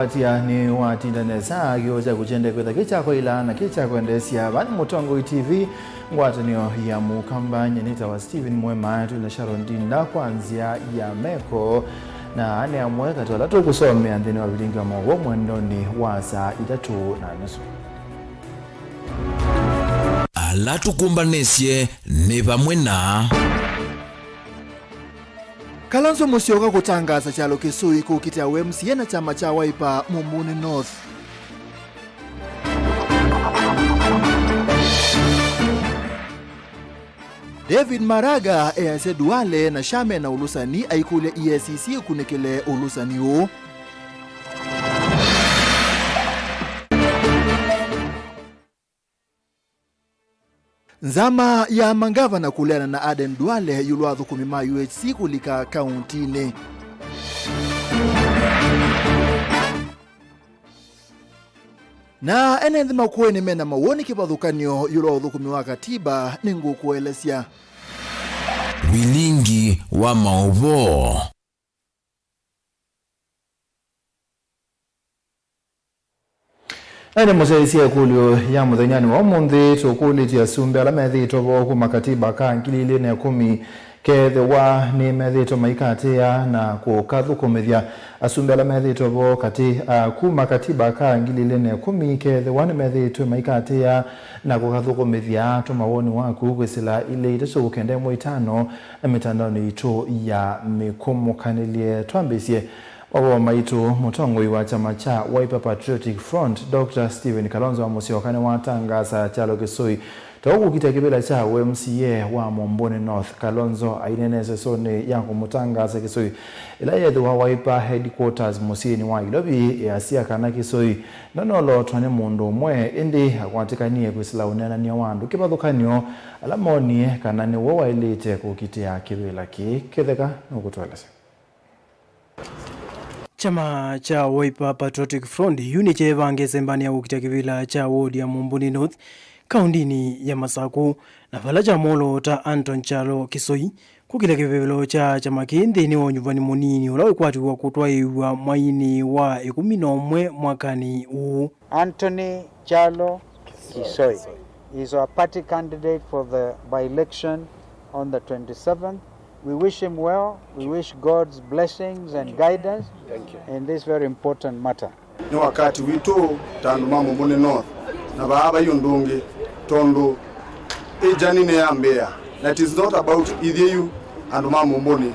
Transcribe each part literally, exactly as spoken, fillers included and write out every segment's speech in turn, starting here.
Atia nĩ watinda nesa kĩo kya kũkyende kwĩtha kĩ kya kwaĩla na kĩ kya kwendeesya. Vaa nĩ Mũtongoi T V, ngwatanĩo ya Mũkamba, nyie nĩtawa Stephen Mwema, twĩ na Sharon Ndinda kwa nzĩa ya meko, na nĩ amwe katĩ wa ala tũkũsomea nthĩnĩ wa vilingi wa maũvoo mwendonĩ wa saa itatũ na nusu. Ala tũkũmbanĩsye nĩ vamwe na Kalonzo Musyoka kũtangaasa kyalo Kĩsũi kũkitĩa ũ M C A na kyama kya Wiper Mumbuni North. David Maraga easya Duale na Shaa mena ũlũsani, aikũlya E A C C ĩkunĩkĩle ũlũsani ũũ. Nzama ya mangavana kũleana na Aden Duale ĩũlũ wa athũkũmi ma U H C kũlika kaũntinĩ. Na ene nthĩ Makueni mena mawoni kĩvathũkany'o ĩũlũ wa ũthũkũmi wa katiba, nĩngũkũelesya. Vilingi wa maũvoo. Na nĩ mũsyaĩĩsya ĩkũlyo ya mũthenyanĩ wa ũmũnthĩ, tũkũlĩtye asumbĩ ala methĩĩtwe vo kuma katiba ka ngili ilĩ na ĩkũmi kethĩwa nĩmethĩĩtwe maikaatĩĩa na kũkathũkũmĩthya. Asumbĩ ala methĩĩtwe vo katĩ, a, kuma katiba ka ngili ilĩ na ĩkũmi kethĩwa nĩmethĩĩtwe maikaatĩĩa na kũkathũkũmĩthya, tũma woni waku kwĩsĩla ilĩ itatũ kenda ĩmwe itano na mĩtandaonĩ itũ ya mĩkũmũkanĩlye. Twambĩĩsye maũvoo maitũ, mũtongoi wa kyama kya Wiper Patriotic Front, Doctor Stephen Kalonzo Musyoka nĩwatangaasa kyalo Kĩsũi ta ũkũkitĩa kĩvĩla kya ũ M C A wa Mumbuni North. Kalonzo aineena ĩsesonĩ ya kũmũtangaasa Kĩsũi ĩla yethĩwa Wiper headquarters mũsyĩnĩ wa Ilovi, easya kana Kĩsũi ndanolotwa nĩ mũndũ ũmwe, ĩndĩ akwatĩkanie kwĩsĩla ũneenany'a wa andũ kĩvathũkany'o ala moonie kana nĩw'o waĩlĩte kũkitĩa kĩvĩla kĩĩ. Kĩtheka nũkũtũelesya. Kyama kya Wiper Patriotic Front, yu nĩkyeevange sembanĩ ya kũkitĩa kĩvĩla kya ward ya Mumbuni North, kaũntinĩ ya Masaku, na vala kyamwoloota Anton Kyalo Kĩsũi kũkitĩa kĩvĩla kya kyama kĩĩ nthĩnĩ wa ũnyuvani mũnini ũla ũkwatiwa kũtwaĩĩw'a mweinĩ wa ĩkũmi na ũmwe mwakanĩ ũũ. Anthony Kyalo Kĩsũi is our party candidate for the by-election on the twenty-seventh. We wish him well. We wish God's blessings and guidance in this very important matter. Nĩ wakati witũ ta andũ ma Mumbuni North, na vaa vai ũndũ ũngĩ, tondũ ĩ journey nĩyambĩĩa, na it is not about ithyĩ yu andũ ma Mumbuni,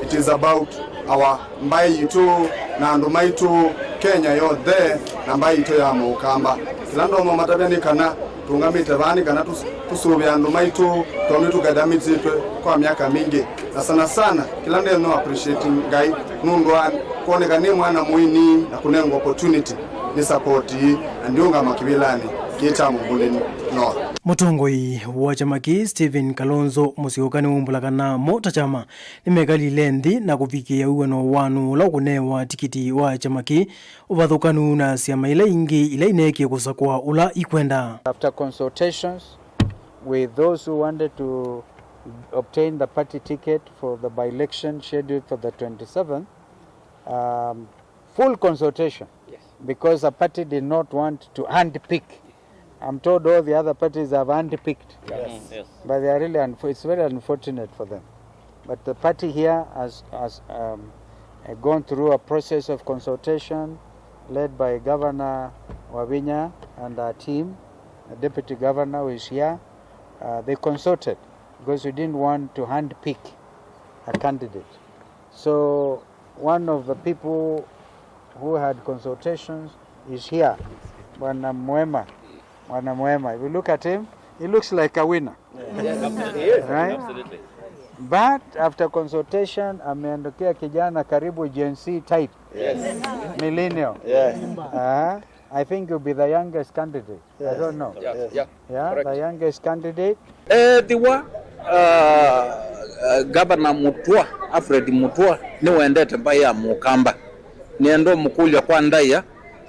it is about our mbaĩ yitũ na andũ maitũ, Kenya yonthe, na mbaĩ yitũ ya Mũkamba. Kĩla ndonya matavya nĩ kana tũũngamĩte vaa nĩ kana tũs-, tũsũvĩe andũ maitũ, tondũ nĩtũketha mĩtĩtwe kwa myaka mingĩ, na sana sana kĩla ndenyo appreciate Ngai nũndũ wa kwoneka nĩ mwana mũini na kũnengwa opportunity nĩ support ii, na ndiũngama kĩvĩlanĩ kĩĩ kya Mumbuni North. Mũtongoi wa kyama kĩĩ, Stephen Kalonzo Musyoka, nĩwaumbũla kana mo ta kyama nĩmekalile nthĩ na kũvikĩĩa wĩw'ano wa nũũ ũla ũkũnewa tikiti wa kyama kĩĩ, ũvathũkanu na syama ila ingĩ ila ineekie kũsakũa ũla ikwenda. After consultations with those who wanted to obtain the party ticket for the by-election scheduled for the twenty-seventh, um, full consultation, yes, because the party did not want to handpick. I'm told all the other parties have handpicked, yes, yes, but they are really unfo-, it's very unfortunate for them. But the party here has, has, um, uh, gone through a process of consultation led by Governor Wavinya and our team, the Deputy Governor who is here. Uh, they consulted because we didn't want to handpick a candidate. So one of the people who had consultations is here, Bwana Mwema. Bwana Mwema, if you look at him, he looks like a winner. Yes, absolutely. He is. Right? Absolutely. But after consultation, ameondokea kijana karibu Gen Z type. Yes. Millennial. Yes. Uh, I think you'll be the youngest candidate. I don't know. Yeah, yeah. Yeah, correct. The youngest candidate. Ethĩwa, uh, uh, Governor Mutua, Alfred Mutua, nĩwendete mbaĩ ya Mũkamba, nĩenda ũmũkũlya kwa ndaĩa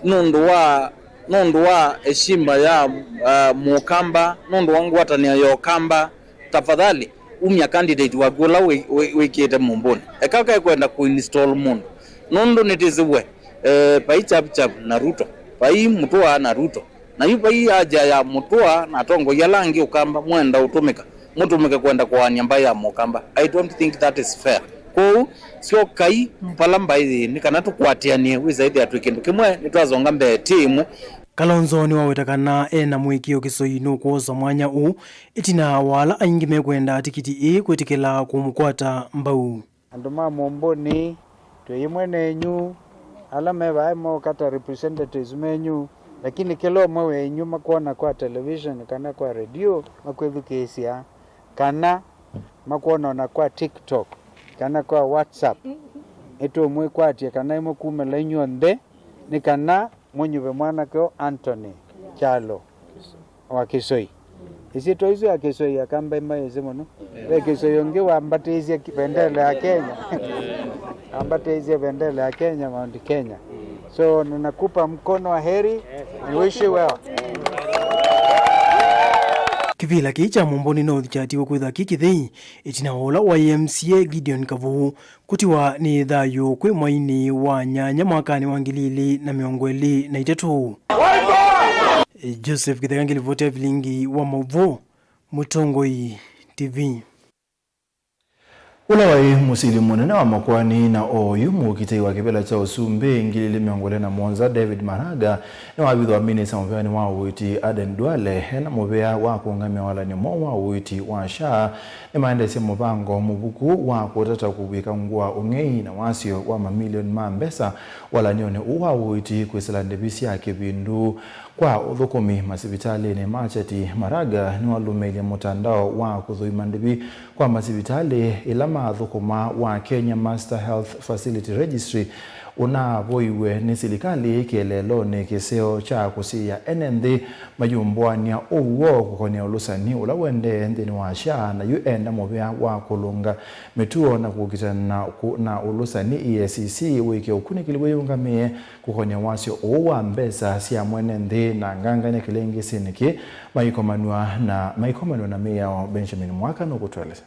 nũndũ wa, nũndũ wa eshima ya, uh, Mũkamba, nũndũ wa ngwatanĩo ya Ũkamba, tafadhali, umya candidate waku ũla wĩ-, wĩ-, wĩkĩte Mumbuni. Eka kekwenda kũ install mũndũ. Nũndũ nĩtĩsĩ we, Eh, vai Chap Chap na Ruto, vai Mutua na Ruto, na yu vai haja ya Mutua na atongoi ala angĩ Ũkamba mwenda ũtũmĩka, mũtũmĩke kwenda kũaany'a mbaĩ ya Mũkamba. I don't think that is fair. Kwoou, syokai vala mbaĩ yĩĩ nĩ kana tũkwatĩanĩe, wĩsa ĩthĩa twĩ kĩndũ kĩmwe, nĩtwasonga mbee tĩ ĩmwe. Kalonzo nĩwaweta kana e na mũĩkĩĩo Kĩsoi nũkwosa mwanya ũũ, ĩtina wa ala aingĩ mekwenda tikiti ĩĩ kwĩtĩkĩla kũmũkwata mbau. Andũ ma Mũmbũnĩ, twĩ ĩmwe nenyu, ala me vaa moka ta representatives menyu, lakini kĩla ũmwe wenyu makwona kwa television kana kwa redio, makwĩthukĩĩsya, kana makwona ona kwa TikTok, kana kwa WhatsApp, nĩtũmwĩkwatya kana ĩmwe kumĩla inyw'onthe, nĩ kana mũnyuve mwanake ũũ Anthony Kyalo wa Kĩsoi. Ĩsyĩtwa isu ya Kĩsoi Akamba mayĩsĩ mũno. Ve Kĩsoi ũngĩ wambatĩisye ki-, bendera ya Kenya. Wambatĩisye bendera ya Kenya, Mount Kenya. So, ninakupa mkono wa heri. We wish you well. Kĩvĩla kĩĩ kya Mũmbũnĩ North kyatiwe kwĩthwa kĩ kĩthei ĩtina wa ũla waĩ M C A Gideon Kavuu kũtiwa nĩ thayũ kwĩ mweinĩ wa nyanya mwakanĩ wa ngili ilĩ na mĩongo ĩlĩ na itatũ. Joseph Kĩtheka ngĩlivoti ya vilingi wa maũvoo, Mũtongoi T V. Ũla waĩ mũsili mũnene wa makoani na oyu mũkitei wa kĩvĩla kya ũsumbĩ ngili ilĩ mĩongo ĩlĩ na mũonza, David Maraga, nĩwavithwa minista mũvĩanĩ wa ũiiti Aden Duale ena mũvĩa wa kũũngamĩa walany'o mwaũ wa ũiiti wa SHA. Nĩmaendeesye mũvango mũvuku wa kũtata kũvika ngũa ũng'ei na wasyo wa mamilioni ma mbesa walany'onĩ ũũ wa ũiiti kwĩsĩla ndĩvi sya kĩvindu kwa ũthũkũmi masivitalĩnĩ ma kyati. Maraga nĩwalũmĩĩlye mũtandao wa kũthũima ndĩvi kwa masivitalĩ ĩla mathũkũmaa wa Kenya Master Health Facility Registry ũnavoiwe nĩ silikalĩ kĩeleelonĩ kĩseo kya kũsiĩĩa ene nthĩ mayũmbũanĩa ũw'o kũkonea ũlũsani ũla ũendee nthĩnĩ wa SHA, na yu enda mũvĩa wa kũlũnga mĩtuo na kũkitana na kũ-, na ũlũsani E A C C wĩke ũkunĩkĩli wĩyũngamĩe kũkonea wasyo ũũ wa mbesa sya mwene nthĩ na ngangany'a kĩlĩngĩsĩnĩ kĩ maikomanw'a na, maikomanw'a na mĩao. Benjamin Mwaka nũkũtũelesya.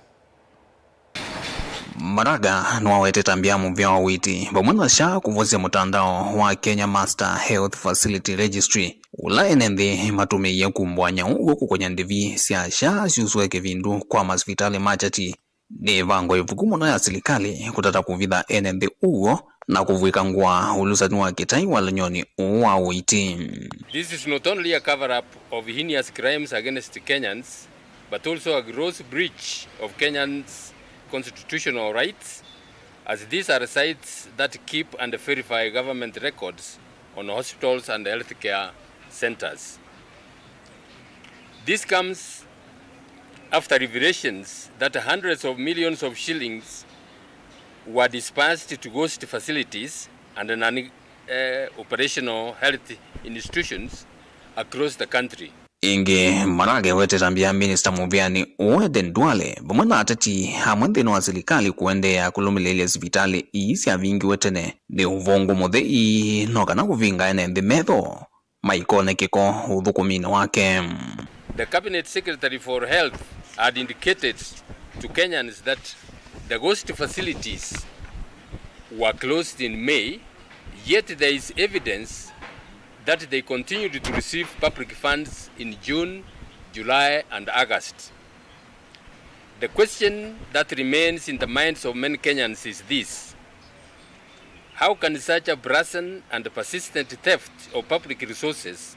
Maraga nĩwawetete ambĩa mũvĩa wa ũiiti vamwe na SHA kũvosya mũtandao wa Kenya Master Health Facility Registry, ũla ene nthĩ matũmĩie kumbũany'a ũw'o kũkonya ndĩvi sya SHA syusũe kĩvindu kwa masivitalĩ ma kyati. Nĩ ĩvango ĩvuku mũno ya silikalĩ kũtata kũvitha ene nthĩ ũw'o na kũvw'ĩka ngũa ũlũsani wa kĩtai walany'onĩ ũũ wa ũiiti. This is not only a cover-up of heinous crimes against Kenyans, but also a gross breach of Kenyans' constitutional rights, as these are sites that keep and verify government records on hospitals and healthcare centers. This comes after revelations that hundreds of millions of shillings were dispersed to ghost facilities and non, eh, operational health institutions across the country. Ĩngĩ, Maraga ewetete ambĩa minista mũvĩanĩ ũũ Aden Duale vamwe na ateti amwe nthĩnĩ wa silikalĩ kũendeea kũlũmĩlĩĩlya sivitalĩ ii syavingiwe tene nĩ ũvũngũ mũthei, no kana kũvinga ene nthĩ metho maikone kĩko ũthũkũminĩ wake. The Cabinet Secretary for Health had indicated to Kenyans that the ghost facilities were closed in May, yet there is evidence that they continued to receive public funds in June, July, and August. The question that remains in the minds of many Kenyans is this: how can such a brazen and persistent theft of public resources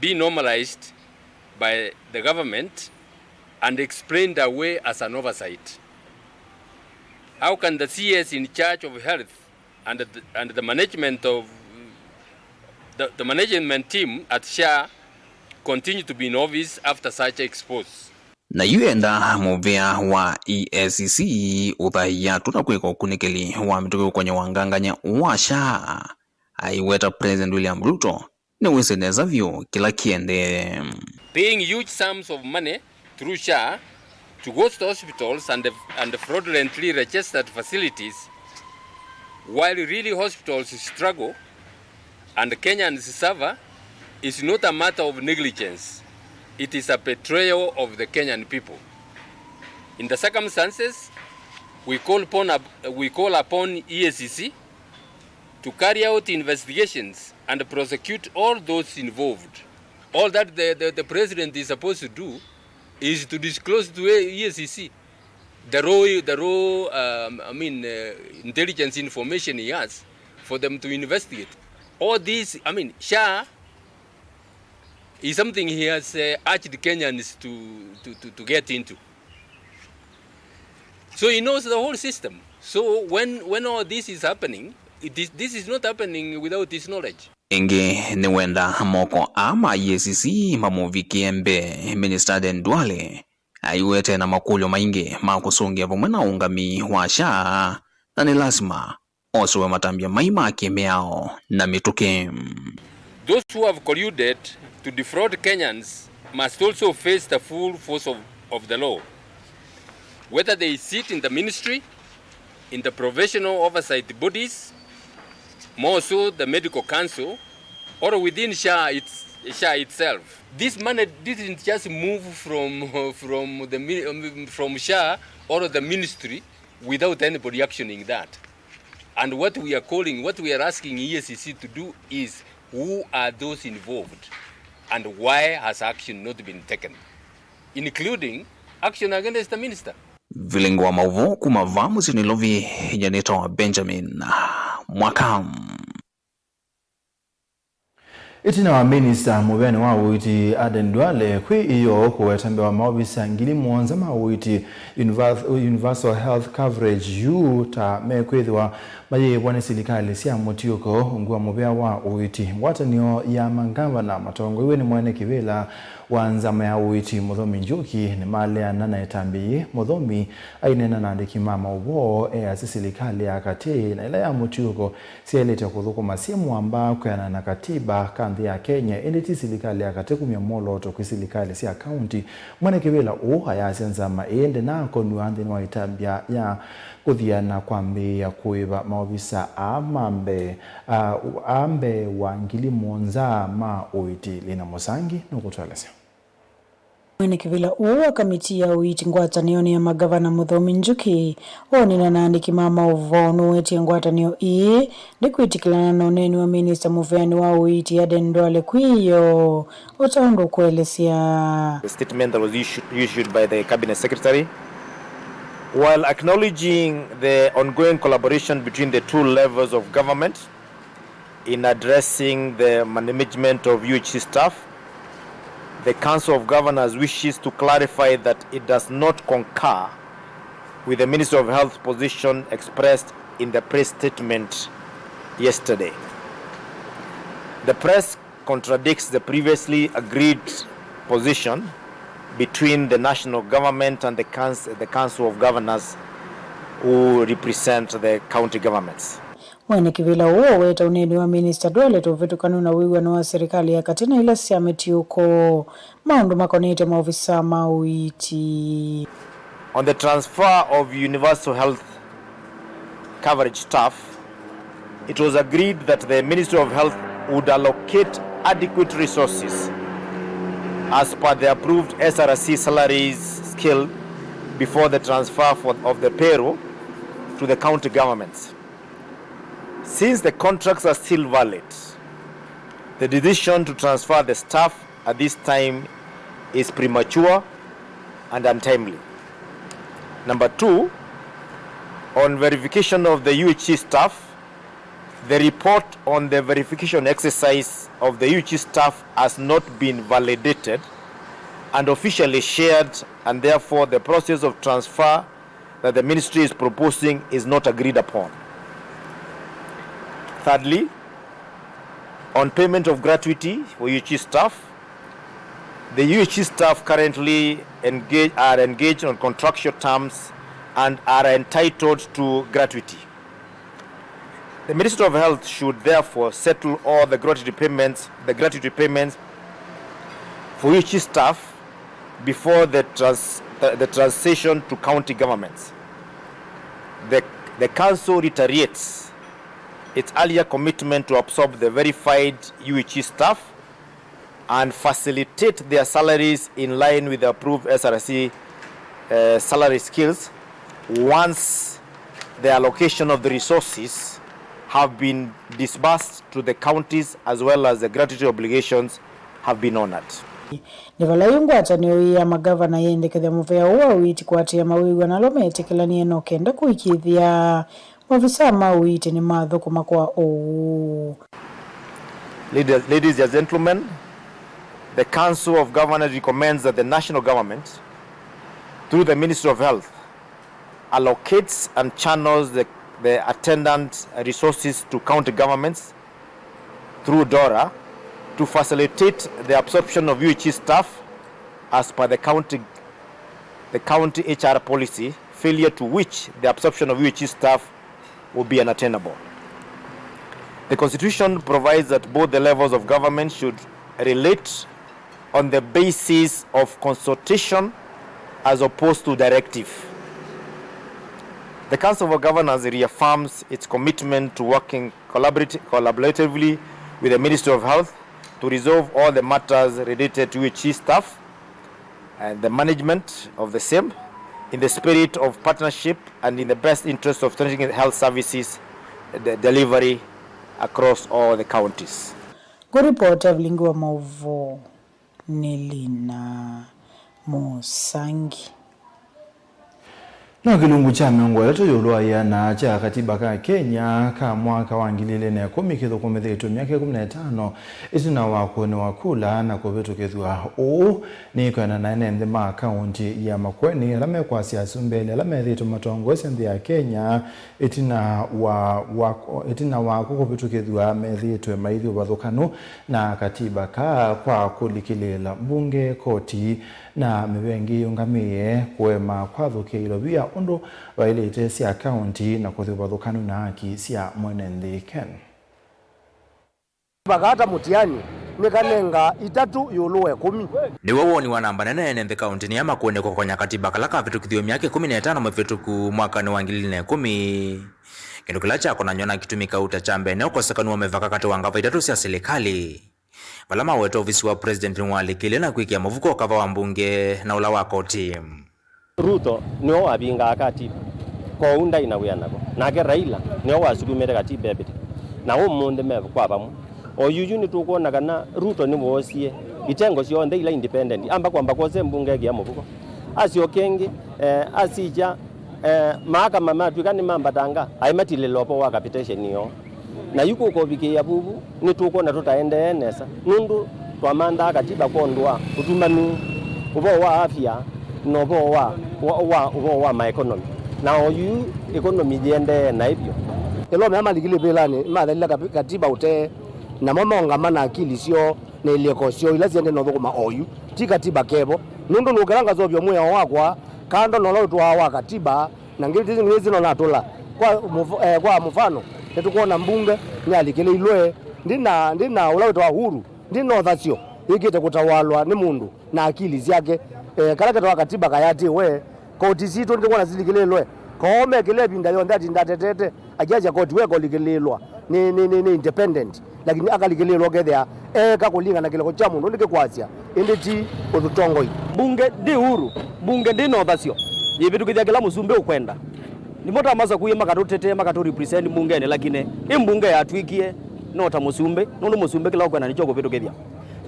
be normalized by the government and explained away as an oversight? How can the C S in charge of health and the, and the management of the, the management team at SHA continue to be in office after such expose? Na yu enda mũvĩa wa E A C C ũthaia tũna kwĩka ũkunĩkĩli wa mĩtũkĩ ũkonya wa ngangany'a wa SHA, aiweta President William Ruto nĩwĩsĩ nesa vyũ kĩla kĩendee. Paying huge sums of money through SHA to ghost hospitals and, and fraudulently registered facilities, while really hospitals struggle and Kenyans suffer, is not a matter of negligence. It is a betrayal of the Kenyan people. In the circumstances, we call upon, we call upon E A C C to carry out investigations and prosecute all those involved. All that the, the, the president is supposed to do is to disclose to E A C C the raw, the raw, um, I mean, uh, intelligence information he has for them to investigate. All this, I mean, SHA is something he has, uh, urged Kenyans to, to, to, to get into. So he knows the whole system. So when, when all this is happening, it is, this is not happening without his knowledge. Ĩngĩ nĩwenda moko aa ma E A C C mamũvikĩe mbee Minista Aden Duale aiwete na makũlyo maingĩ ma kũsũngĩa vamwe na ũũngami wa SHA, na nĩ lasima osũwe matambya mai ma kĩmĩao na mĩtũkĩ. Those who have colluded to defraud Kenyans must also face the full force of, of the law, whether they sit in the ministry, in the professional oversight bodies, more so the medical council, or within SHA, it's, SHA itself. This money didn't just move from, from the mi-, um, from SHA or the ministry without anybody actioning that. And what we are calling, what we are asking E A C C to do is, who are those involved and why has action not been taken, including action against the minister? Vilingi wa maũvoo kuma vaa mũsyĩ Nairobi, nyanĩtawa Benjamin Mwaka. Ĩtina wa minista mũveanĩ wa ũiiti Aden Duale kwĩ ĩyoo kũweta mbee wa maovisa ngili mũonza ma ũiiti, Univer-, Universal Health Coverage, U, ta mekwĩthĩwa mayĩĩvwa nĩ silikalĩ sya mũtiũko, ungu wa mũvea wa ũiiti, ngwatanĩo ya mangavana matongoew'e nĩ mwene kĩvĩla wa nzama ya ũiiti Mũthomi Njuki nĩmaleana na ĩtambya yĩĩ. Mũthomi aineena na andĩki ma maũvoo easya silikalĩ ya katĩ na ĩla ya mũtiũko syaĩlĩte kũthũkũma syĩ mũamba kwĩanana na katiba ka nthĩ ya Kenya, ĩndĩ ti silikalĩ ya katĩ kumya mwolooto kwĩ silikalĩ sya kaunti. Mwene kĩvĩla ũũ ayasya nzama ĩĩ ndĩnaakonw'a nthĩnĩ wa ĩtambya ya kũthiana kwambĩĩa kũĩva maovisa aa ma mbee, a, a mbee wa ngili mũonza ma ũiiti. Lina Mũsangi nũkũtũelesya. Mwene kĩvĩla ũũ wa kamiti ya ũiiti ngwatanĩonĩ ya magavana Mũthomi Njuki, oonana na andĩki ma maũvoo, nũwetie ngwatanĩo ĩĩ ndĩkwĩtĩkĩlana na ũneeni wa minista mũveanĩ wa ũiiti Aden Duale kwĩ ĩyoo, o ta ũndũ ũkũelesya. The statement that was issued, issued by the cabinet secretary. While acknowledging the ongoing collaboration between the two levels of government, in addressing the management of U H C staff, the Council of Governors wishes to clarify that it does not concur with the Ministry of Health position expressed in the press statement yesterday. The press contradicts the previously agreed position between the national government and the council, the Council of Governors who represent the county governments. Mwene kĩvĩla ũũ aweta ũneeni wa Minista Duale ta ũvĩtũkanu na wĩw'ano wa silikalĩ ya katĩ na ila sya mĩtiũko maũndũ makonetye maovisa ma ũiiti. On the transfer of universal health coverage staff, it was agreed that the Ministry of Health would allocate adequate resources as per the approved S R C salaries scale before the transfer for, of the payroll to the county governments. Since the contracts are still valid, the decision to transfer the staff at this time is premature and untimely. Number two, on verification of the U H C staff, the report on the verification exercise of the U H C staff has not been validated and officially shared, and therefore the process of transfer that the ministry is proposing is not agreed upon. Thirdly, on payment of gratuity for U H C staff, the U H C staff currently engage, are engaged on contractual terms and are entitled to gratuity. The Ministry of Health should therefore settle all the gratuity payments, the gratuity payments for U H C staff before the trans-, the, the transition to county governments. The, the council reiterates its earlier commitment to absorb the verified U H C staff and facilitate their salaries in line with the approved S R C, uh, salary scales once the allocation of the resources have been disbursed to the counties as well as the gratuity obligations have been honored. Nĩ vala yu ngwatanĩo ĩĩ ya magavana yendekethya mũvea ũũ wa ũiiti kũatĩĩa mawĩw'ano ala metĩkĩlanie no kenda kũĩkĩĩthya maovisaa ma ũiiti nĩmathũkũma kwa ũuu. Ladies, ladies and gentlemen, the Council of Governors recommends that the national government, through the Ministry of Health, allocates and channels the, the attendant resources to county governments through DORA to facilitate the absorption of U H E staff as per the county, the county H R policy, failure to which the absorption of U H E staff will be unattainable. The Constitution provides that both the levels of government should relate on the basis of consultation as opposed to directive. The Council of Governors reaffirms its commitment to working collaborati-, collaboratively with the Ministry of Health to resolve all the matters related to U H E staff and the management of the same in the spirit of partnership and in the best interest of strengthening health services de-, delivery across all the counties. Kũripota Vilingi wa Maũvoo nĩ Lina Mũsangi. No kĩlungu kya mĩongo ĩtatũ ĩũlũ wa ĩana kya katiba ka Kenya ka mwaka wa ngili ilĩ na ĩkũmi kĩthũkũmĩthĩtw'e myaka ĩkũmi na ĩtano ĩtina wa kũnĩwa kula na kũvĩtũkĩthw'a. Ũũ nĩ kwĩanana na ene nthĩ ma kaũnti ya Makueni ala mekwasya asumbĩ elĩ ala methĩĩtwe matongoesya nthĩ ya Kenya ĩtina wa, wa, ĩtina wa kũvĩtũkĩthw'a methĩĩtwe maithi ũvathũkanu na katiba ka kwa kũlikĩlĩĩla mbunge, koti, na mĩvĩa ĩngĩ yĩũngamĩe kũema kwathũkĩa ilovia ũndũ vaĩlĩte sya kaũnti na kũthi ũvathũkanu na haki sya mwene nthĩ. Ken. Vakata mũtiani nĩkanenga itatũ ĩũlũ wa ĩkũmi. Nĩw'o woni wa namba nene ene nthĩ kaũntĩnĩ ya Makueni kũkonya katiba kala kavĩtũkĩthw'e myaka ĩkũmi na ĩtano mĩvĩtũku mwakanĩ wa ngili ilĩ na ĩkũmi. Kĩndũ kĩla kyakonany'a na kĩtumi kau ta kya mbee nĩ ũkosekanu wa mĩvaka katĩ wa ngava itatũ sya silikalĩ. Vala maweta ovisi wa president nĩwalikĩlile na kwĩkĩa mũvuko ũkava wa mbunge na ũla wa koti. Ruto nĩwe wavingaa katiba, kwoou ndaĩ na wĩa nako. Nake Raila nĩwe wasukumĩte katiba ĩvĩte. Na ũmũnthĩ me kwa vamwe. O yuyu nĩtũkwona kana Ruto nĩwoosie itengo syonthe ila independent. Amba kwamba kwose mbunge ĩkĩa mũvuko. Asyoka ĩngĩ, eh, asikya, eh, maakama matw'ĩka nĩmambatanga, aĩ matilĩla ũvoo wa capitation yoo. Na yu kũkovikĩĩa vuvu, nĩtũkwona tũtaendee nesa, nũndũ twamanthaa katiba kwondũ wa ũtumanu, ũvoo wa afya, na ũvoo wa, wa, wa, ũvoo wa maekonomi. Na o yu economy yĩendee naĩ vyũ. Ĩla ũmea malikili vĩlanĩ, mathelile kapi-, katiba ũtee, namo maũngama na akili syoo na ilĩko syoo ila siendee na ũthũkũma oyu, ti katiba kevo. Nũndũ nũkĩla ngaseũvya mwĩao wakwa, kando na ũla ũtwaa wa katiba, na ngĩti ngĩti no natũla. Kwa mũf-, eh, kwa mũfano, nĩtũkwona mbunge nĩalikĩlĩilwe, ndina, ndina ũla wĩtawa Uhuru, ndina ũthasyo, yĩkĩte kũtawalwa nĩ mũndũ na akili syake. Eh, kala ketawa katiba kayatĩwe, koti sitũ nĩtũkwona silikĩlĩilwe. Koo mekĩle ĩvinda yonthe atinda atetete, akiasya koti we kolikĩlĩĩlwa nĩ, nĩ, nĩ, nĩ independent, lakini akalikĩlĩĩlwa ũkethĩa eeka kũlingana na kĩlĩko kya mũndũ ũndũ kĩkwasya, ĩndĩ ti ũtũtongoi. Mbunge ndĩ huru, mbunge ndĩ na ũthasyo, yĩvĩtũkĩthya kĩla mũsumbĩ ũkwenda. Nĩmo ta masakuie makatũtetee, makatũ represent mbungenĩ, lakini ĩ mbunge yatw'ĩkie no ta mũsumbĩ, nũndũ mũsumbĩ kĩla ũkwenda nĩkyo ũkũvĩtũkĩthya.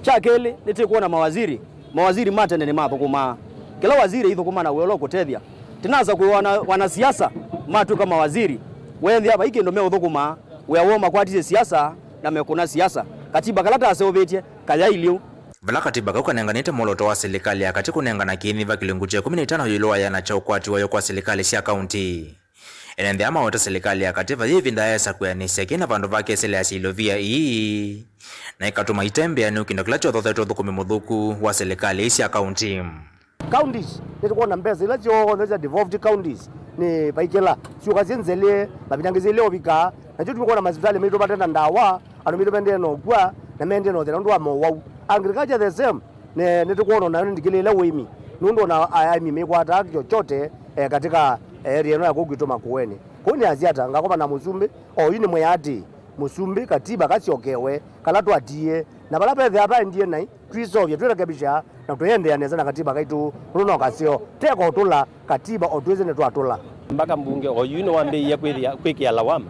Kya kelĩ, nĩtĩkwona mawaziri, mawaziri ma tene nĩmathũkũmaa. Kĩla waziri ithũkũma na wĩa ũla ũkũtethya. Tinasa kwĩ wana, wanasiasa matw'ĩka mawaziri, wethĩa vai kĩndũ meũthũkũmaa, wĩa woo makwatisye siasa na mekũna siasa. Katiba kala taseũvĩtye kayaĩ lĩu. Vala katiba kau kanenganĩte mwolooto wa silikalĩ ya katĩ kũnengana kĩĩnyiva kĩlungu kya ĩkũmi na itano ĩũlũ wa ĩana kya ũkwati wayo kwa silikalĩ sya kaũntĩ. Ene nthĩ aa maweta silikalĩ ya katĩ vayĩ ĩvinda yaesa kwĩanĩsya kĩ na vandũ vakeseleasya ilovia ii, na ĩkatũma itembea nĩ kĩndũ kĩla kyothothete ũthũkũmi mũthũku wa silikalĩ ii sya kaũntĩ. Counties, nĩtũkwona mbesa ila syonthe sya devolved counties nĩ vaikĩla syũka syĩ nzelĩ, mavinda angĩ syĩlĩ ũvika, nakyo tũkwona masivitalĩ maitũ mate na ndawa, andũ maitũ maendee na ũkw'a, na maendee na ũthĩna nũndũ wa mowau. Agriculture the same, nĩ, nĩtũkwona nayo nĩndikĩlĩĩle ũĩmi, nũndũ ona aĩmi mĩkwataa chochote, eh, katika, eh, area ĩno ya kũu kwitũ Makueni. Kũu nĩ Asiata, ngakoma na mũsumbĩ, oyu nĩ mwĩa atĩ, mũsumbĩ, katiba kasyokewe, kala twatiie, na vala vethĩa vaendie naĩ, twiseũvya, twirekebisha, na tũiendeea nesa na katiba kaitũ, nũndũ no kaseo, teko ũtũla katiba o twĩsĩ nĩtwatũla. Mbaka mbunge oyu nĩwambĩĩie kwĩthĩa, kwĩkĩa lawama.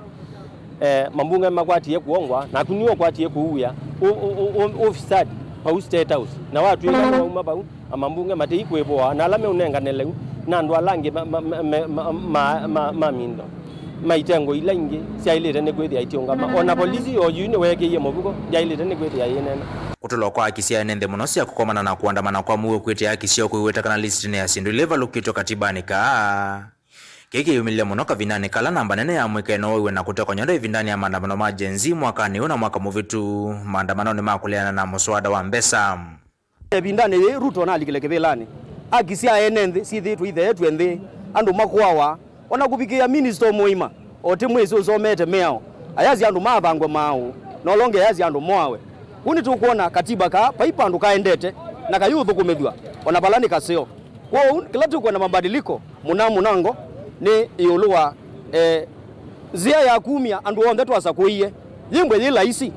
Eh, mambunge makwatie kuongwa, naku niwe ũkwatie kũu wĩa. Ũ-, ũ-, ũ-, ũ-, ũfisadi, vau State House. Na watw'ĩka nĩwauma vau, amambunge matei kwĩvũa, na ala meũnengane lĩu, na andũ ala angĩ ma, ma, ma mindo, ma itengo ila ingĩ syaĩlĩte nĩ kwĩthĩa itiũngama. O na polisi o yu nĩweekĩie mũvuko, ndyaĩlĩte nĩ kwĩthĩa yĩneena. Kũtũlwa kwa haki sya ene nthĩ mũno sya kũkomana na kũandamana kwa mũuo kwĩtĩa haki syoo kũiweta kana lisitĩnĩ ya syĩndũ ila ivalũkĩtw'e katĩbanĩ kaa. Kĩĩ kĩyumĩlile mũno kavindanĩ kala namba nene ya mũika ĩnooiwe na kũtekwa nyondo ĩvindanĩ ya maandamano ma Gen Z mwakanĩ ũũ na mwaka mũvĩtu, maandamanonĩ ma kũleana na mũswada wa mbesa. Ĩvindanĩ yĩĩ, Ruto nalikile kĩvĩlanĩ, haki sya ene nthĩ syĩthĩĩtwe itheetw'e nthĩ, andũ makũawa, o na kũvikĩĩa minista mũima, o ti mwĩsĩ ũsomete mĩao, ayasya andũ maavangwe maaũ, na ũla ũngĩ ayasya andũ moawe. Kũu nĩtũkwona katiba kaa vai vandũ kaendete na kayũthũkũmĩthw'a, o na vala nĩ kaseo. Kwoou, kĩla tũkwenda mabadiliko mũna mũnango nĩ ĩũlũ wa, eh, nzĩa ya kumya andũ onthe twasakũie. Yĩmbwe yĩ laisi.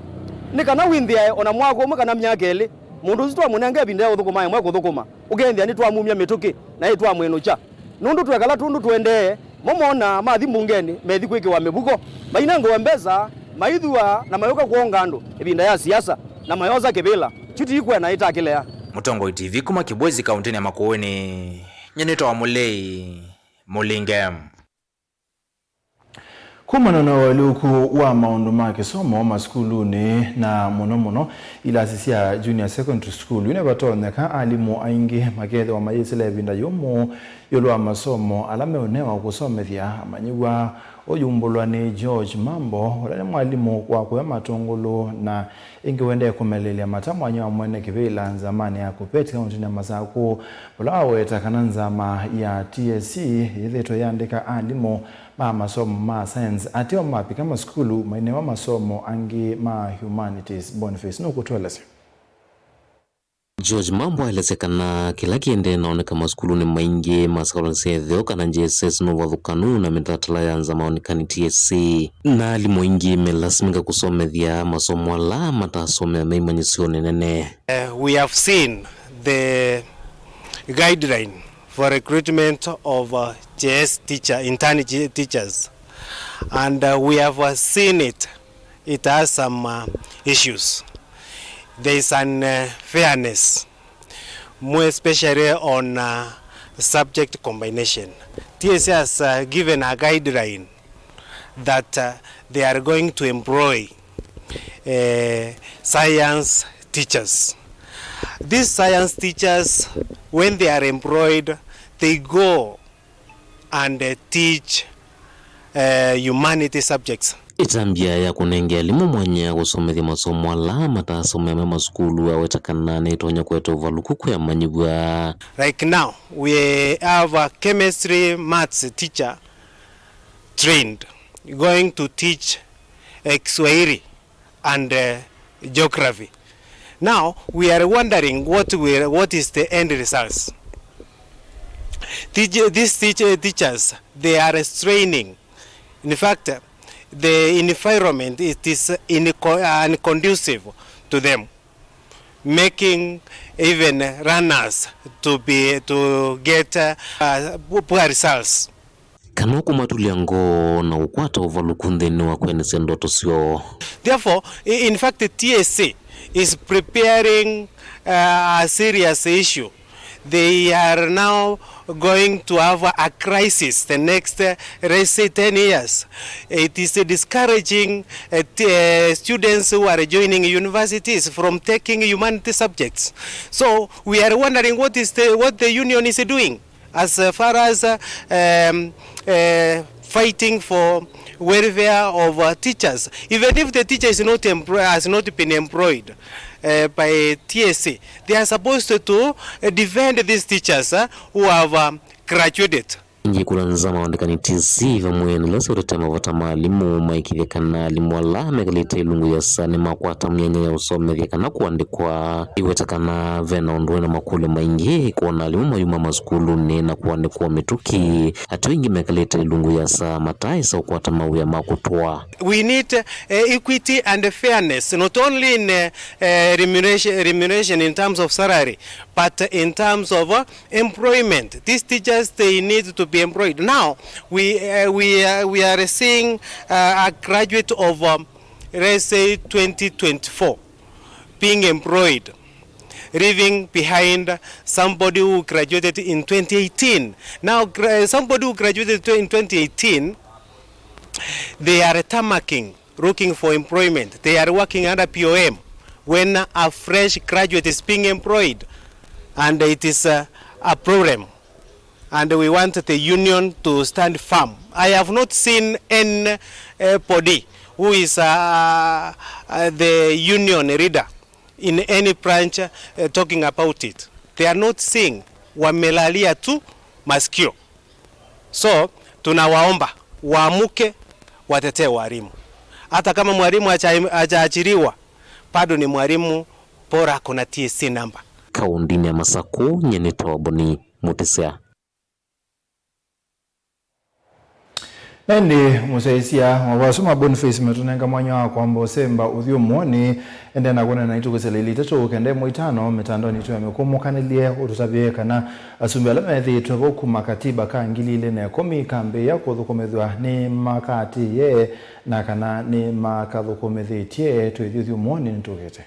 Nĩ kana wĩnthĩae o na mwaka ũmwe kana myaka ĩlĩ, mũndũ ũsu twamũnenga ĩvinda ya ũthũkũma ĩmwe kũthũkũma, ũkethĩa nĩtwamumya mĩtũkĩ na ĩtwamwĩnũkya. Nũndũ twekala tũndũ tũendee, mo monaa mathi mbungenĩ methi kwĩkĩwa mĩvuko, mainengawa mbesa, maithua na mayũka kwonga andũ ĩvinda ya siasa, na mayosa kĩvĩla. Kyu ti ikwena ĩtakĩlea. Mũtongoi T V kuma Kibwezi, kaũntĩnĩ ya Makueni, nyie nĩtawa Mũlei Mũlinge. Kumana na ũalyũku wa maũndũ ma kĩsomo masukulunĩ, na mũno mũno ilasi sya junior secondary school, yu nĩvatonyeka alimũ aingĩ makethĩwa mayĩsĩla ĩvinda yũmũ ĩũlũ wa masomo ala meũnewa kũsomethya amanyĩw'a. Ũyumbũlwa nĩ George Mambo, ũla nĩ mwalimũ wa kũya Matũngũlũ na ĩngĩ ũendee kũmeleelya mata mwanya wa mwene kĩvĩla nzamanĩ ya Kuppet, kaũntĩnĩ ya Masakũ, ũla waweta kana nzama ya T S C yĩthĩĩtwe yaandĩka alimũ ma masomo ma science ateo mavika masukulu mainewa masomo angĩ ma humanities. Boniface nũkũtũelesya. George Mambo aelesya kana kĩla kĩendee naoneka masukulunĩ maingĩ ma sekondarĩ sya ĩtheo kana J S S nĩ ũvathũkanu na mĩtalatala ya nzama onekani T S C, na alimũ aingĩ melasimĩka kũsomethya masomo ala matasomea me imanyĩsyonĩ nene. Uh, we have seen the guideline for recruitment of, uh, J S teacher, intern J-, teachers, and, uh, we have, uh, seen it it has some, uh, issues. There is an, uh, fairness, more especially on, uh, subject combination. T S C has, uh, given a guideline that, uh, they are going to employ, uh, science teachers. These science teachers, when they are employed, they go and, uh, teach, uh, humanity subjects. Ĩtambya ya kũnenge alimũ mwanya kũsomethya masomo ala matasomea me masukulu aweta kana nĩtonya kũete ũvalũku kwĩ amanyĩw'a. Like now, we have a chemistry, maths teacher trained, going to teach, uh, Kiswahili and, uh, geography. Now, we are wondering what will, what is the end results. Teach-, these teach-, teachers, they are straining. In fact, the environment, it is inco-, unconducive to them, making even runners to be, to get, uh, uh, poor results. Kana kũmatulya ngoo na kũkwata ũvalũku nthĩnĩ wa kwendeesya ndoto syoo. Therefore, i-, in fact, T S C is preparing, uh, a serious issue. They are now going to have a crisis the next, uh, let's say, ten years. It is discouraging, uh, t-, uh, students who are joining universities from taking humanity subjects. So we are wondering what is the, what the union is doing as far as, uh, um, uh, fighting for welfare of, uh, teachers. Even if the teacher is not employ-, has not been employed, uh, by T S C, they are supposed to, uh, defend these teachers, uh, who have, um, graduated. Ĩngĩ kũla nzama wandĩkani T S C vamwe na ila syaũtetee mavata ma alimũ maĩkĩĩthye kana alimũ ala mekalĩte ilungu yasa nĩmakwata myanya ya ũsomethya kana kũandĩkwa. Iweta kana ve na ũndũ wĩ na makũlyo maingĩ kwona alimũ mayuma masukulunĩ na kũandĩkwa mĩtũkĩ, ateo aingĩ mekalĩte ilungu yasa mataaĩsa ũkwata mawĩa ma kũtwaa. We need, uh, equity and fairness, not only in, uh, uh, remuneration, remuneration in terms of salary, but in terms of, uh, employment. These teachers, they need to be employed. Now, we, uh, we, uh, we are seeing, uh, a graduate of, um, let's say, twenty twenty-four being employed, leaving behind somebody who graduated in twenty eighteen. Now, gra-, somebody who graduated tw-, in twenty eighteen, they are tarmacking, looking for employment. They are working under P O M when a fresh graduate is being employed, and it is, uh, a problem. And we want the union to stand firm. I have not seen anybody who is, uh, uh, the union leader in any branch, uh, talking about it. They are not seeing, wamelalia tu masikio. So, tunawaomba waamuke, watetee walimu. Hata kama mwalimu haja-, hajaajiriwa, bado ni mwalimu, bora kuna T S C number. Kaũntĩnĩ ya Masakũ, nyie nĩ Toboni Mũtĩsya. Na ĩndĩ mũsyaĩĩsya, mavasũ ma Boniface matũnenga mwanya wa kwamba ũsemba ũthyũmũonĩ. Endeea na kwonana naitũ kwĩsĩla ilĩ itatũ kenda ĩmwe itano mĩtandaonĩ itũ ya mĩkũmũkanĩlye, ũtũtavye kana asumbĩ ala methĩĩtwe vo kuma katiba ka ngili ilĩ na ĩkũmi kambĩĩa kũthũkũmĩthw'a nĩmakatĩĩe na kana nĩmakathũkũmĩthĩtye. Twĩthi ũthyũmũonĩ nĩtũkĩte.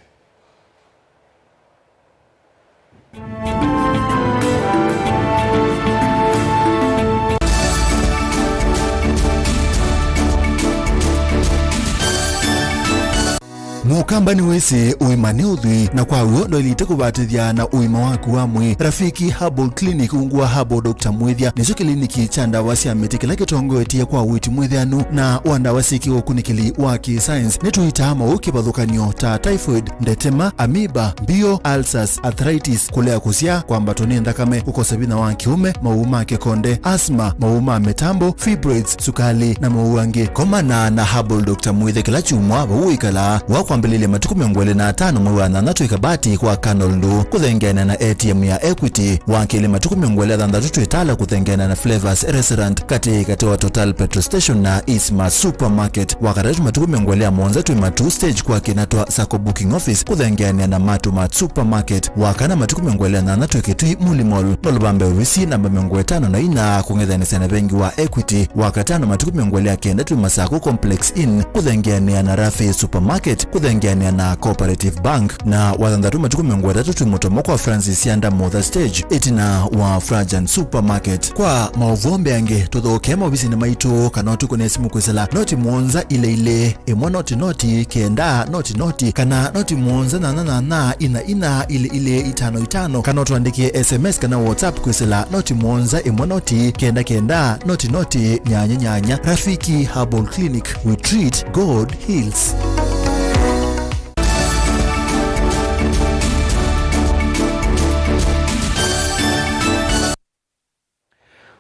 Mũkamba nĩwĩsĩ ũima nĩ ũthwii, na kwa w'o ndwaĩlĩte kũvatĩthya na ũima waku wa mwĩĩ. Rafiki Herbal Clinic ungu wa Herbal Doctor Mwĩthya nĩkyo kĩliniki kya ndawa sya mĩtĩ kĩla kĩtongoetye kwa ũiiti mwĩthĩanu na wa ndawa syĩ kĩũkunĩkĩli wa kĩ-science. Nĩtũitaa maũũ kĩvathũkany'o ta typhoid, ndetema, amoeba, mbio, ulcers, arthritis, kũlea kũsyaa, kwambatwa nĩ nthakame, kũkosa vinya wa kĩũme, maũũ ma kĩkonde, asthma, maũũ ma mĩtambo, fibroids, sukali, na maũũ angĩ. Komana na Herbal Doctor Mwĩthya kĩla kyumwa vau ũikalaa, wa kwambĩlĩlya matukũ mĩongo ĩlĩ na atano mwei wa thanthatũ ĩkabati kwa Colonel Ndũ, kũthengeana na A T M ya Equity, wa kelĩ matukũ mĩongo ĩlĩ na thanthatũ twĩ Tala kũthengeana na Flavors Restaurant, katĩ katĩ wa Total Petrol Station na Isma Supermarket, wa katatũ matukũ mĩongo ĩlĩ na mũonza twĩ Matuu Stage kwa kĩna twa Sacco Booking Office kũthengeanĩa na Matumart Supermarket, wa kana matukũ mĩongo ĩlĩ na nyanya twĩ Kĩtui Muli Mall, Malũvambe ovisi namba mĩongo ĩtano na inya kũng'ethanĩsya na vengi wa Equity, wa katano matukũ mĩongo ĩlĩ na kenda twĩ Masakũ Complex Inn kũthengeanĩa na Rafi Supermarket kũthengeanĩa na Cooperative Bank, na wa thanthatũ matukũ mĩongo ĩtatũ twĩ Mũtomo kwa Francis Sianda Motha Stage, ĩtina wa Frajan Supermarket. Kwa maũvoo mbeange, tũthokee maovisinĩ maitũ kana ũtũkũne simũ kwĩsĩla noti mũonza ilĩ ilĩ ĩmwe noti noti kenda noti noti kana noti mũonza nyanya nyanya ina ina ilĩ ilĩ itano itano, kana ũtũandĩkĩe S M S kana WhatsApp kwĩsĩla noti mũonza ĩmwe noti kenda kenda noti noti nyanya nyanya. Rafiki Herbal Clinic, we treat, God heals.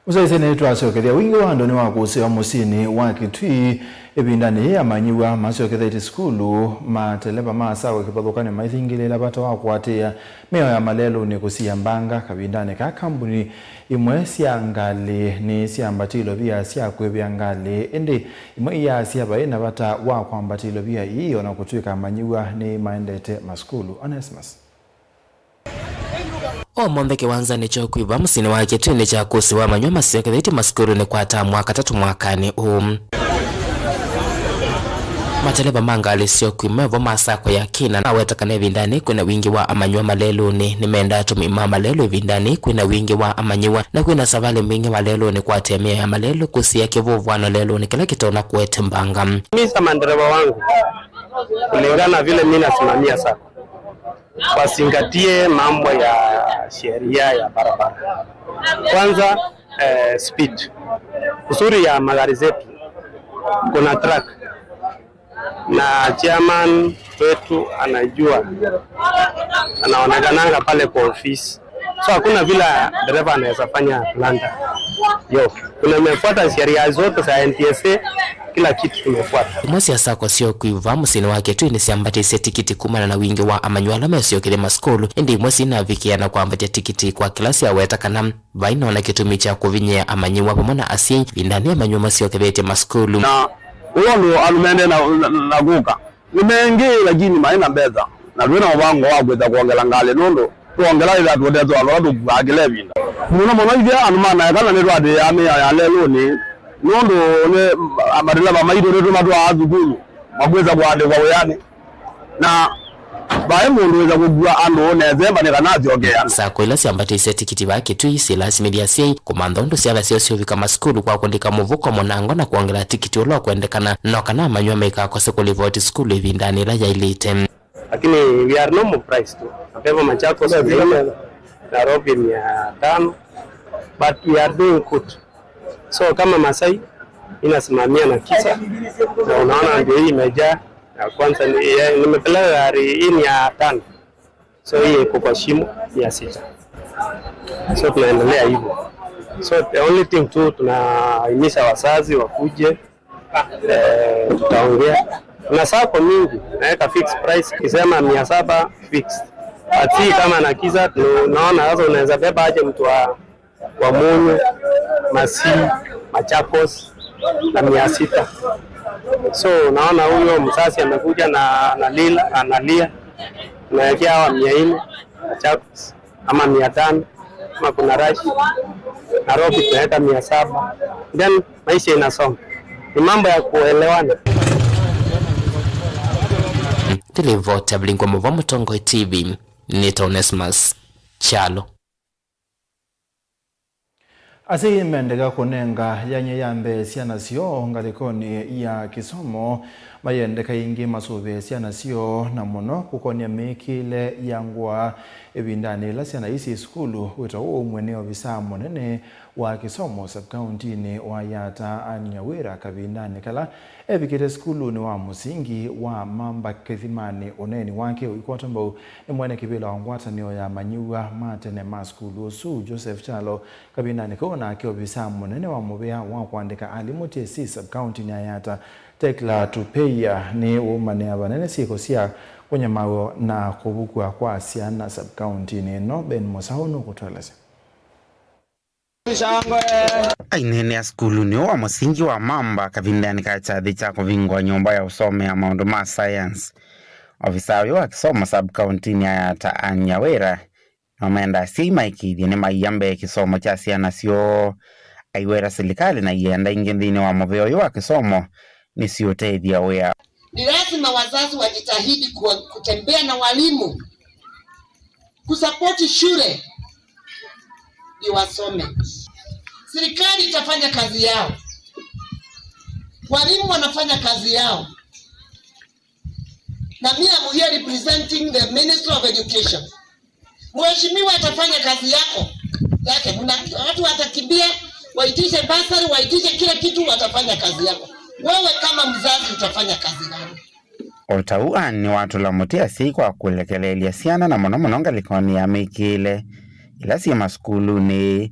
Mũsyaĩĩsya, nĩtwasyokethya. Wingĩ wa andũ nĩwakũsĩwa mũsyĩnĩ wa Kitui ĩvindanĩ yĩĩ amanyĩw'a masyokethetye sukulu, mateleva ma sacco kĩvathũkany'o maithingĩlĩĩla vata wa kũatĩĩa mĩao ya malelũnĩ kũsia mbanga. Kavindanĩ kaa, kambuni imwe sya ngalĩ nĩsyambatĩe ilovia sya kwĩvĩa ngalĩ, ĩndĩ imwe iyaasya vaĩ na vata wa kwambatĩa ilovia ii, o na kũtw'ĩka amanyĩw'a nĩmaendete masukulu. Onesmus. O monthe kĩwanzanĩ kya ũkui vaa mũsyĩnĩ wa Kitui nĩkyakũsĩwa amanyĩw'a masyokethetye masukulunĩ kwa tamu wa katatũ mwakanĩ ũũ. Mateleva ma ngalĩ sya ũkui me vo ma sacco ya Kina naweta kana ĩvindanĩ kwĩna wingĩ wa amanyĩw'a malelũnĩ. Nĩmendaa atũmĩi ma malelũ ĩvindanĩ kwĩna wingĩ wa amanyĩw'a, na kwĩna savalĩ mbingĩ malelũnĩ kũatĩĩa mĩao ya malelũ, kũsia kĩvũvũano lelũnĩ kĩla kĩtonya kũete mbanga. Misa mandereva wangu, kulingana vile mimi nasimamia sacco, wazingatie mambo ya sheria ya barabara. Kwanza, eh, speed. Uzuri ya magari zetu, kuna track. Na chairman wetu anajua, anaonekananga pale kwa ofisi. So hakuna vile dereva anaweza fanya blunder. Yo, tumefuata sheria zote za N T S A, kila kitu tumefuata. Imwe sya sacco sya ũkui vaa mũsyĩnĩ wa Kitui nĩsyambatĩsye tikiti kumana na wingĩ wa amanyĩw'a ala mesyokethya masukulu, ĩndĩ imwe sinavikĩa na kwambatya tikiti kwa kĩla syaweta kana vai nona kĩtumi kya kũvinyĩĩa amanyĩw'a vamwe na asyai ĩvindanĩ amanyĩw'a masyokethetye masukulu. Na ũla ũndũ andũ mendee na, na, na kũka nĩ mengĩ, lakini maĩ na mbesa, na twĩ na mũvango wa kwĩsa kwongela ngalĩ, nũndũ twongela ĩthĩa tũtetwe andũ ala tũkuaa kĩla ĩvinda. Mũno mũno ithyĩ andũ ma Naekana nĩtũatĩĩaa mĩao ya lelũnĩ, nũndũ nĩ, a, mateleva maitũ nĩtũmatwaa thukulu makwĩsa kũandĩkwa wĩanĩ, na vaĩ mũndũ wĩsa kũkua andũ nethemba nĩ kana asyokeana. Sacco ila syambatĩsye tikiti vaa Kitui silasimĩthya asyai kũmantha ũndũ syana syoo syũvika masukulu kwa kũlika mũvuko mũnango na kwongela tikiti ũla ũkwendekana, no kana amanyĩw'a maikakose kũlivoti sukulu ĩvindanĩ ĩla yaĩlĩte. Lakini we are normal price tu. Mapema Machakos mia nne, Nairobi mia tano. But we are doing good. So kama Masai, inasimamia na kisa. Na unaona ndio hii imejaa. Ya kwanza ni, ya, nimepeleka gari hii ni ya tano. So hii iko kwa shimo ya sita. So tunaendelea hivyo. So the only thing tu tunahimiza wazazi wakuje, eh, tutaongea. Kuna sacco mingi, naweka fixed price, kisema mia saba fixed. But si kama na kisa, tunaona sasa unaweza beba aje mtu wa, wa Munyu, Masii, Machakos na mia sita. So unaona huyo mzazi amekuja na analila, analia, unawekea hawa mia nne Machakos ama mia tano, ama kuna rush. Nairobi tunaweka mia saba. Then maisha inasonga. Ni mambo ya kuelewana. Ndilivota Vilingwa Mũvwa, Mũtongoi T V, nĩ ta Onesmus Kyalo. Asyai mendeka kũnenga yanya ya mbee syana syoo ngalĩkonĩ ya kĩsomo, mayendeka ĩngĩ masũvĩe syana syoo, na mũno kũkony'a mĩĩkĩĩle ya ngũa ĩvindanĩ yĩla syana ii syĩ sukulu. Wĩto ũũ ũmwe nĩ ovisaa mũnene wa kĩsomo sub-kauntinĩ wa Yatta, Anne Nyawĩra, kavindanĩ kala evikĩte sukulunĩ wa mũsingi wa Mamba Kĩthimanĩ. Ũneeni wake ũikwata mbau nĩ mwene kĩvĩla wa ngwatanĩo ya amanyĩw'a ma tene ma sukulu ũsu, Joseph Kyalo, kavindanĩ kau, nake ovisaa mũnene wa mũvĩa wa kũandĩka alimũ T S C sub-kauntinĩ ya Yatta, Tekla Tupeia, nĩ ũmanĩa vanene syĩko sya kũnyamaaw'a na kũvukw'a kwa syana sub-kauntinĩ ĩno. Ben Mũsaũ nũkũtũelesya. Aineenea sukulunĩ ũũ wa mũsingi wa Mamba kavindanĩ ka kyathĩ kya kũvingũa nyũmba ya ũsomea maũndũ ma science, ovisaa ũyũ wa kĩsomo sub-kauntinĩ ya Yatta, Anne Nyawĩra, nĩwamenda asyai maĩkĩĩthye nĩmaiya mbee kĩsomo kya syana syoo. Aiweta silikalĩ na ianda ingĩ nthĩnĩ wa mũvĩa ũyũ wa kĩsomo nĩsiũtethya wĩa. Ni lazima wazazi wajitahidi kuwa, kutembea na walimu, kusapoti shule ndio wasome. Serikali itafanya kazi yao, walimu wanafanya kazi yao, na mimi I'm here representing the Ministry of Education. Mheshimiwa atafanya kazi yako, yake. Mna, watu watakimbia, waitishe bursary, waitishe kila kitu, watafanya kazi yako. Wewe kama mzazi utafanya kazi gani? O ta ũu, Anne nĩwatũla mũtĩ asyai kwa kũlekeleelya syana, na mũno mũno ngalĩkonĩ ya mĩĩkĩĩle ila syĩ masukulunĩ.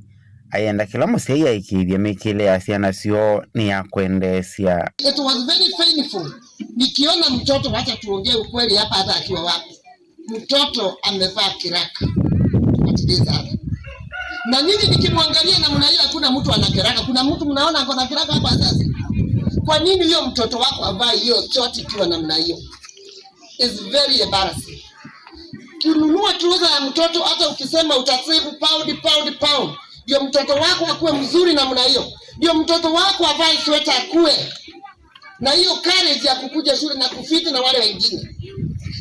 Ayenda kĩla mũsyai aĩkĩĩthye mĩĩkĩĩle ya syana syoo nĩ ya kwendeesya. It was very painful nikiona mtoto, wacha tuongee ukweli hapa, hata akiwa wapi, mtoto amevaa kiraka. What is that? Na nyinyi nikimwangalia namna hiyo, hakuna mtu ana kiraka. Kuna mtu mnaona ako na kiraka hapa sasa? Kwa nini hiyo mtoto wako avae hiyo short ikiwa namna hiyo? It's very embarrassing. Kununua trouser ya mtoto, hata ukisema utasave pound, pound, pound, ndio mtoto wako akuwe mzuri namna hiyo, ndio mtoto wako avae sweta akuwe na hiyo courage ya kukuja shule na kufiti na wale wengine.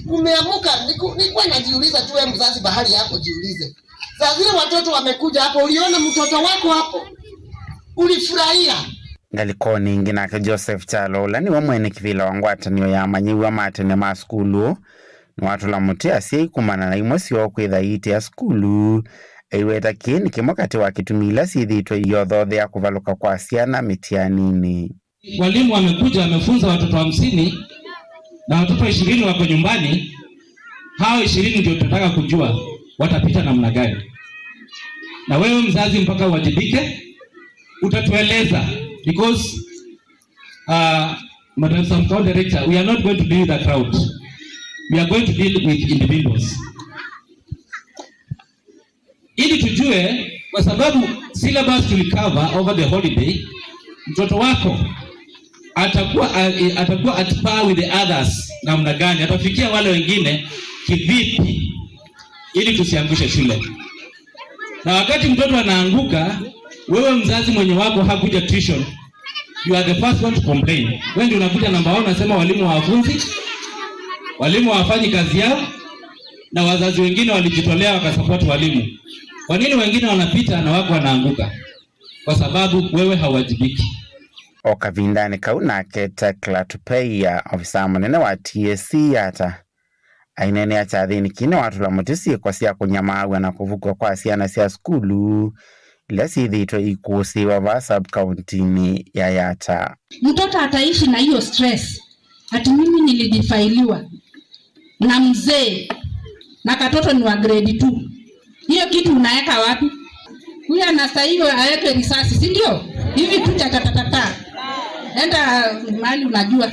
Umeamuka, niku-, nilikuwa najiuliza tu, wewe mzazi, bahali yako jiulize. Saa zile watoto wamekuja hapo, uliona mtoto wako hapo? Ulifurahia? Ngalĩkonĩ ĩngĩ, nake Joseph Kyalo, ũla nĩwe mwene kĩvĩla wa ngwatanĩo ya amanyĩw'a ma tene ma sukulu, nĩwatũla mũtĩ asyai kumana na imwe syoo kwĩtha iitĩa sukulu. Aiweta kĩĩ nĩ kĩmwe katĩ wa kĩtumi ila syĩthĩĩtwe iyothoothea kũvalũka kwa syana mĩtianinĩ. Walimu wamekuja, wamefunza watoto hamsini na watoto ishirini wako nyumbani. Hao ishirini ndio tunataka kujua watapita namna gani. Na wewe mzazi, mpaka uwajibike, utatueleza, because, uh, Madam Sub County Director, we are not going to deal with a crowd. We are going to deal with individuals. Ili tujue, kwa sababu syllabus will cover over the holiday, mtoto wako atakuwa, a-, atakuwa at par with the others namna gani, atafikia wale wengine kivipi, ili tusiangushe shule. Na wakati mtoto anaanguka, wewe mzazi mwenye wako hakuja tuition, you are the first one to complain. Wewe ndio unakuja namba one, unasema walimu hawafunzi, walimu hawafanyi kazi yao, na wazazi wengine walijitolea wakasupport walimu. Kwa nini wengine wanapita na wako wanaanguka? Kwa sababu wewe hauwajibiki. O kavindanĩ kau nake Tekla Tupeia, ovisaa mũnene wa T S C Yatta, aineenea kyathĩnĩ kĩĩ nĩwatũla mũtĩ syĩko sya kũnyamaaw'a na kũvukw'a kwa syana sya sukulu ila syĩthĩĩtwe ikũsĩĩwa vaa sub-kauntinĩ ya Yatta. Mtoto ataishi na hiyo stress ati mimi nilidifailiwa na mzee na katoto ni wa grade two. Hiyo kitu unaweka wapi? Huyu anastahili aweke risasi, si ndio? Hivi tu cha tatatata. Enda mahali unajua.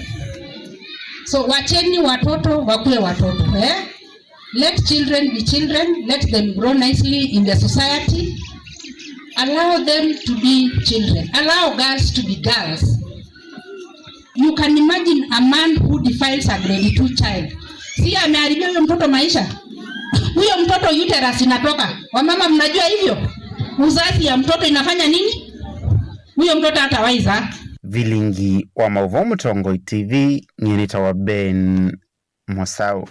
So wacheni watoto wakuwe watoto, eh? Let children be children, let them grow nicely in the society. Allow them to be children. Allow girls to be girls. You can imagine a man who defiles a grade two child. Si ameharibia huyo mtoto maisha? Huyo mtoto uterus inatoka. Wamama, mnajua hivyo? Uzazi ya mtoto inafanya nini? Huyo mtoto hatawahi zaa. Vilingi wa maũvoo Mũtongoi T V, nyie nĩtawa Ben Mosau.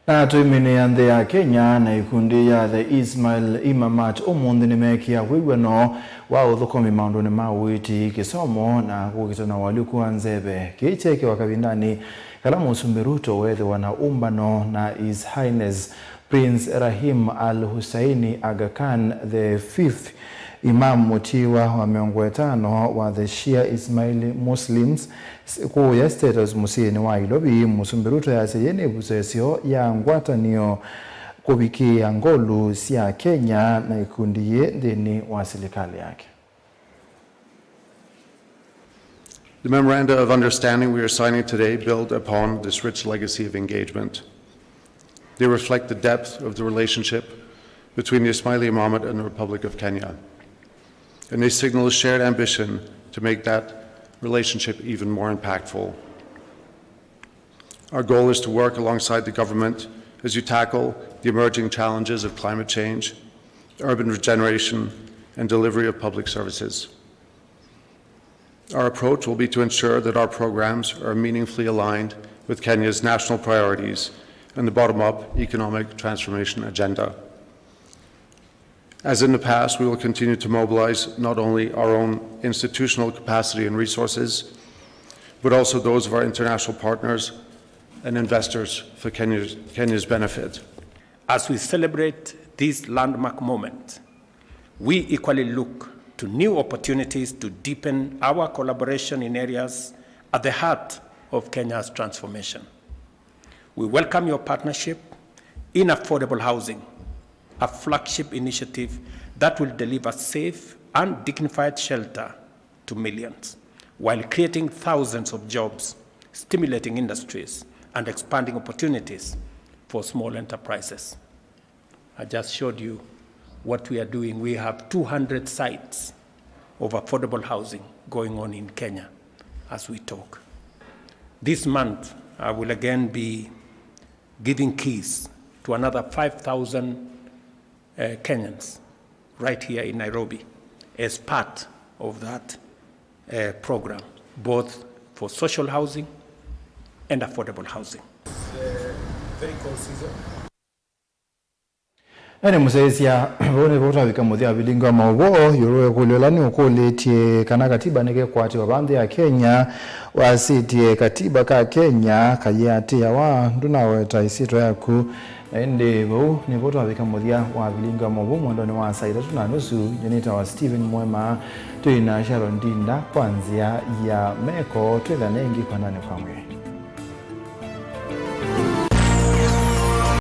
Na tũimĩnĩa nthĩ ya Kenya, na ikundi ya The Ismail Imamate ũmũnthĩ nĩmeekĩa wĩw'ano wa ũthũkũmi maũndũnĩ ma ũiiti, kĩsomo, na kũkitana ũalyũku wa nzeve. Kĩĩ kyeekĩwa kavindanĩ kala Mũsumbĩ Ruto weethĩwa na ũmbano na His Highness Prince Rahim Al Husseini Aga Khan the fifth, Imam mũtiĩwa wa mĩongo ĩtano wa the Shia Ismaili Muslims, kũũya State House mũsyĩnĩ wa Nairobi. Mũsumbĩ Ruto easya yĩ nĩ ĩvuso ĩseo ya ngwatanĩo kũvikĩĩa ngolu sya Kenya na ikundi yĩ nthĩnĩ wa silikalĩ yake. The memoranda of understanding we are signing today build upon this rich legacy of engagement. They reflect the depth of the relationship between the Ismaili Imamate and the Republic of Kenya, and they signal a shared ambition to make that relationship even more impactful. Our goal is to work alongside the government as you tackle the emerging challenges of climate change, urban regeneration, and delivery of public services. Our approach will be to ensure that our programs are meaningfully aligned with Kenya's national priorities and the bottom-up economic transformation agenda. As in the past, we will continue to mobilize not only our own institutional capacity and resources, but also those of our international partners and investors for Kenya's, Kenya's benefit. As we celebrate this landmark moment, we equally look to new opportunities to deepen our collaboration in areas at the heart of Kenya's transformation. We welcome your partnership in affordable housing, a flagship initiative that will deliver safe and dignified shelter to millions, while creating thousands of jobs, stimulating industries, and expanding opportunities for small enterprises. I just showed you what we are doing. We have two hundred sites of affordable housing going on in Kenya as we talk. This month, I will again be giving keys to another five thousand, uh, Kenyans right here in Nairobi as part of that, uh, program, both for social housing and affordable housing. Na nĩ mũsyaĩĩsya, vau nĩvo twavika mũthya wa vilingi wa maũvoo. Ĩũlũ wa ĩkũlyo ĩla nĩũkũlĩtye kana katiba nĩkekwatĩwa vaa nthĩ ya Kenya, wasĩtye katiba ka Kenya kayĩatĩawa, ndũnaweta ĩsyĩtwa yaku. Na ĩndĩ vau nĩvo twavika mũthya wa vilingi wa maũvoo mwendonĩ wa saa itatũ na nusu. Nyie nĩtawa Stephen Mwema. Twĩ na Sharon Ndinda kwa nzĩa ya meko. Twĩthane ĩngĩ kwananĩ kwa mwĩĩ.